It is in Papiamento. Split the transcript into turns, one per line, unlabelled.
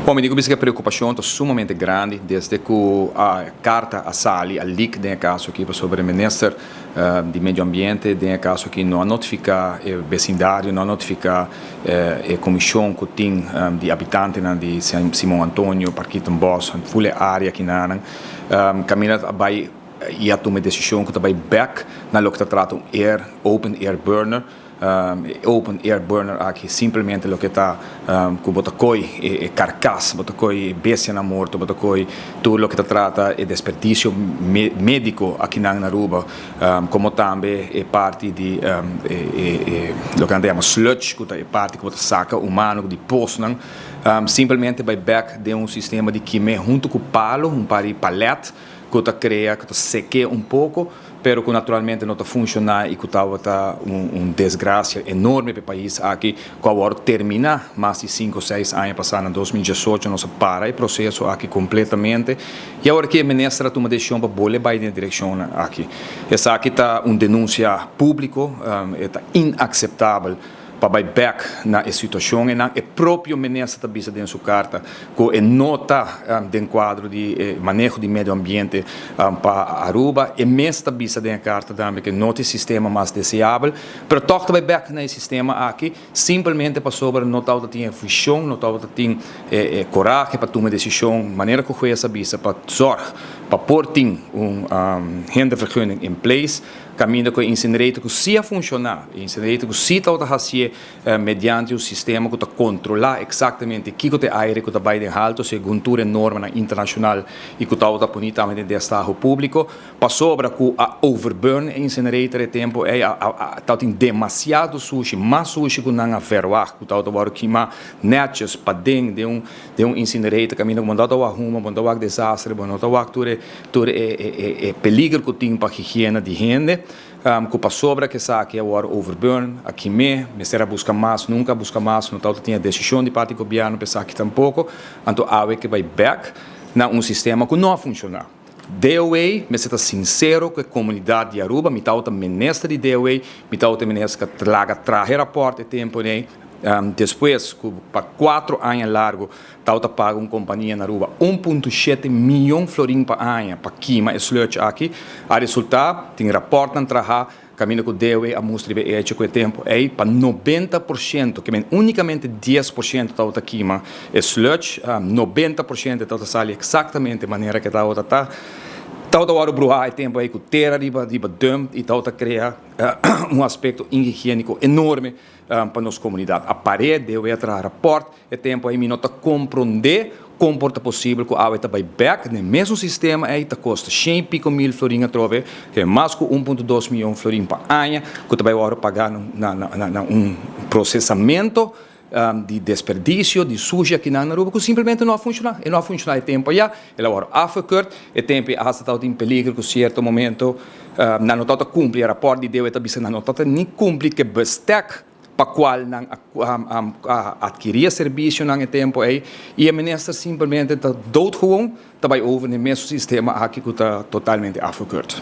Bon, mi di ku bisa ku e preokupashon ta sumamente grandi desde ku a karta a sali, a leak den e kaso aki pasobra e minister di medio ambiente den e kaso aki no a notifiká e besindario, no a notifiká e komishon ku tin di abitantenan di Simon Antonio, Parkietenbos, ful e área kinanan. Kaminda a bai i a tuma e desishon ku ta bai bèk na loke ta trata un air, open air burner. E open air burner aki simplemente loke ta ku bo ta koi e karkas, bo ta koi e bestianan morto, bo ta koi tur loke ta trata e desperdisio mediko akinan na Aruba, komo tambe e parti di e loke nan ta yama sludge ku ta e parti ku bo ta saka humano di posnan, simplemente bai bek den un sistema di kime huntu ku palo, un par di palet ku ta krea ku ta sek'é un poko. pero ku naturalmente no ta funshoná i ku tabata un desgrasia enorme pa e pais aki ku awor terminá mas di sinku o seis aña pasá na 2018 nos a para e proseso aki kompletamente i awor aki e minister a tuma desishon pa bolbe bai den e direkshonnan aki. Esaki ta un denunsia públiko, e ta inakseptabel pa bai bek na e situacion enan. E propio minister ta bisa den su carta cu e no ta den cuadro di e maneho di medio ambiente pa Aruba. E mes ta bisa den e carta tambe cu e no ta e sistema mas deseabel, pero toch ta bai bek na e sistema aki simplemente pasobra no tabata tin e vision, no tabata tin e corahe pa tuma e decision manera cu hues a bisa pa zorg pa por tin un hindervergunning in place. Kaminda ku e incinerator ku si a funshoná, e incinerator ku si tabata hasié mediante un sistema ku ta kontrolá eksaktamente kiko ta e aire ku ta bai den halto segun tur e normanan internashonal i ku tabata poní tambe den destaho públiko, pasobra ku a overburn e incinerator e tempu ei a a tabatin demasiado sushi, mas sushi ku nan a verwagt ku tabata wòrdu kimá nètjes paden den un den un incinerator kaminda ku bo no ta wak huma, bo no ta wak desastre, bo no ta wak tur e Tur e peliger ku tin pa higiena di hende, ku pasobra ku esaki a wòrdu overburn, a kim'é, mester a buska mas, nunka a buska mas, no tabata tin e desishon di parti gobièrnu pa esaki tampoko, anto awe ke bai bèk na un sistema ku no a funshoná. DOA mester ta sinsero ku e komunidat di Aruba, mi tabata minister di DOA, mi tabata e minister ku a laga traha e rapòrt e tempu ei, despues ku pa kuatro aña largu Tau ta paga un kompania na Aruba 1.7 miyon florin pa aña pa kima e sludge aki. A resultá, tin rapòrtnan trahá kaminda ku DOE a mustra riba e echo ku e tempu ei pa 90%, ke men únikamente 10% tabata kima e sludge, 90% tabata sali eksaktamente manera ke tabata ta. Tabata wòrdu bruhá e tempu ei ku tera riba riba dump i tabata krea un aspekto inhigiéniko enorme pa nos komunidat. A par'é DOE a traha rapòrt. E tempu ei mi no ta komprondé kon por ta posibel ku awe ta bai bèk den e mesun sistema ei ta kosta shen i piko mil florin atrobe, te mas ku 1.2 mion florin pa aña ku ta bai wòrdu pagá na na un prosesamentu di desperdisio di sushi akinan na Aruba ku simplemente no a funshoná. E no a funshoná e tempu ayá, el a wòrdu afgekeurd, e tempu ei asta tabatin peligro ku sierto momento nan no tabata kumpli e rapòrt di deo e ta bisa nan no tabata ni kumpli ku e bestek pa cual nan a adkiri e servicionan e tempo ey y e minister simplemente ta doodgewoon ta bay over na e mesun sistema aki cu ta totalmente afgekeurd.